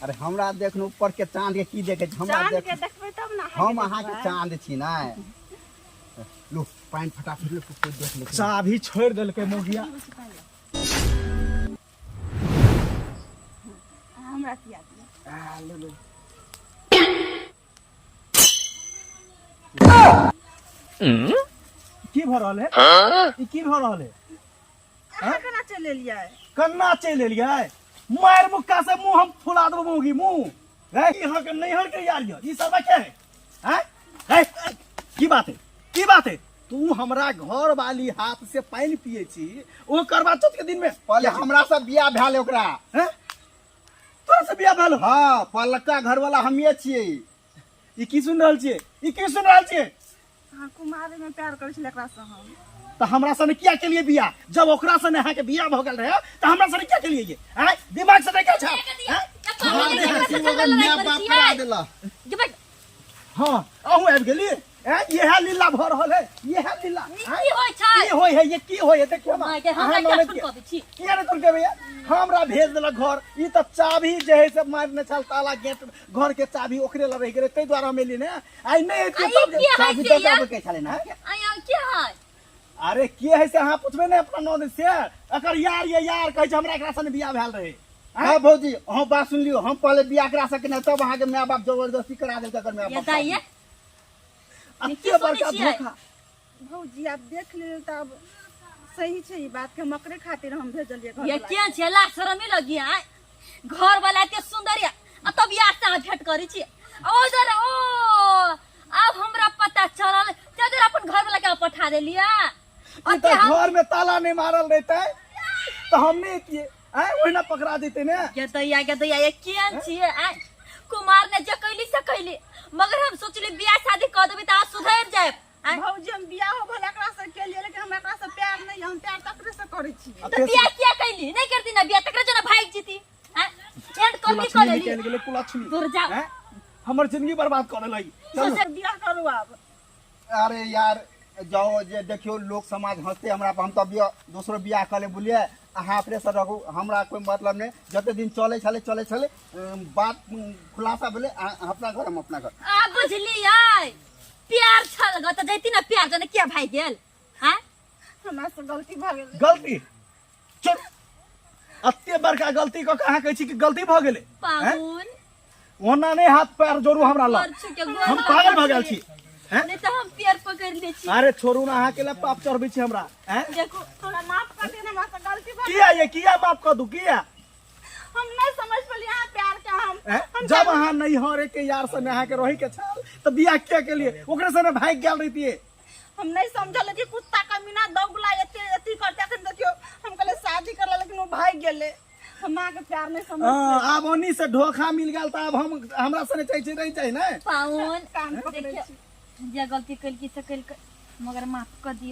अरे हमरा देखनु ऊपर के चांद के की देखे छी? हमरा चांद देख के देखबै तब ने हम अहाँ के चांद छी ने लो पानि फटाफट लो कोई देख ले चाभी छोड़ि देलकै मौगिया हमरा पिया दिअ आ, लो लो की भऽ रहल है ई की भऽ रहल है अहाँ केना चलि एलियै कन्ना चलि एलियै मारि मुक्का से मुंह हम फुला देबो मौगी मुंह रे यहाँ के नैहर के यार यऽ ई सब के है हैं रे की बात है की बात है तू हमरा घर वाली हाथ से पानि पिए छी ओ करवा चौथ के दिन में पहले हमरा से बियाह भेल ओकरा हैं तोरा से बियाह भेल हाँ पलका घर वाला हमिये छियै ई की सुन रहल छियै ई की सुन रहल छियै अहाँ कुमारे में प्यार करै छलै एकरा से हम तऽ हमरा सने किया के लिए बियाह जब ओकरा सने अहाँके बियाह भऽ गेल रहे तऽ हमरा सने किया के लिए ये आँय दिमाग से नहीं क्या छा आँय? माय बाप करा देला हाँ अहूँ आबि गेली आँय इएह लीला भऽ रहल है इएह लीला आँय? की होइ छै की होइ है ये की होइ है देखियौ ना माय के हमरा अहाँ क्या ननद सुन के कऽ दै छी किया नहि तुरके भैया हमरा भेज देलक घर ई तऽ चाभी जे है से मारने छल ताला गेट घर के चाभी ओकरे लग रहि गेलै ताहि दुआरे हम एलियै ने आइ नहि एतियै आ ई तब जे- की है चाभी से दऽ के यार आबै के छलै ने आया की है अरे के है से अहाँ पूछबै ने अपना ननद से एकर यार ये यार कहै छै हमरा एकरा सने बियाह भेल रहे हाँ भौजी अहाँ बात सुन लियौ हम पहले बियाह करा सके ना तब अहाँके माय बाप जबरदस्ती करा देलकै एकर माय ये बाप दाई ये अते बड़का सुनै छियै? धोखा भौजी आब देख लेल तऽ आब सही छै ई बात के हम ओकरे खातिर हम भेजलियै घर ये वाला केहन छै लाज शरम नहीं लगी आय घर वाला एते सुंदर या आ तब यार से अहाँ भेंट करै छी ओ जरा ओ आब हमरा पता चलल ते जरा अपन घर वाला के अहाँ पठा देलियै ई ओते तऽ हम घर में ताला नहीं मारल रहते तऽ हम नहीं एतियै आँय ओहिना पकड़ा देते ने गे दैया गे दैया ये केहन छियै आय कुमार ने जे कैली से कैली मगर हम सोचली बियाह शादी कऽ देबै तऽ अहाँ सुधरि जायब आँय? भौजी हम बियाह भले एकरा से केलियै लेकिन हमरा एकरा से प्यार नहीं हम प्यार तकरे से करै छियै आ तऽ फेर बियाह किया कैली नहीं करती ना बियाह तकरे जना भागि जीती आँय? एहन कथी कऽ कुलक्ष्मी लेली निकलि गेलै कुलक्ष्मी दूर जाओ। आँय? हमर जिंदगी बर्बाद कऽ देलक चलू से बियाह करू आब अरे यार जाओ जे देखियौ लोक समाज हंसते हमरा पर हम तऽ बियाह दोसरो बियाह कऽ ले बुझलियै अहाँ अपने से रहू हमरा कोई मतलब नहि जते दिन चलै छलै चलै छलै बात खुलासा भेलै अहाँ अपना घर हम अपना घर आ बुझलियै प्यार छल ग तऽ जैती ना प्यार जने किया भागि गेल हाँ हमरा से गलती भऽ गेलै गलती चल अते बड़का गलती कऽ के अहाँ कहै छी कि गलती भऽ गेलै आँय? पाहुन ओना नहि हाथ पैर जोड़ू हमरा लग गोर छू के गोर हम पागल भऽ गेल छी हैं? नहीं तो हम पैर पकड़ ले छी अरे छोड़ू ना अहाँ के लिए पाप चढ़बै छी हमरा हैं? देखो हमरा माफ कर देना हमरा से गलती भऽ किया ये किया माफ कऽ दू किया हम नहीं समझ पलिए अहाँ प्यार के हम हैं? हम जब अहाँ नैहरे के यार से अहाँ के रही के छल तऽ बियाह किया के लिए ओकरे से भागि गेल रहितियै हम नहीं समझल कि कुत्ता कमीना दौगला एते अथी करते अखन देखियो हम कहले शादी करला लेकिन वो भाग गेले हम माँ के प्यार नहीं समझ हाँ, आब ओनी से धोखा मिल गेल तऽ आब हम हमरा सने चाहै छै नहीं चाही ने पाहुन कान पकड़ै देखियो छी जे गलती कैलकी से कैलकै मगर माफ कर दियो।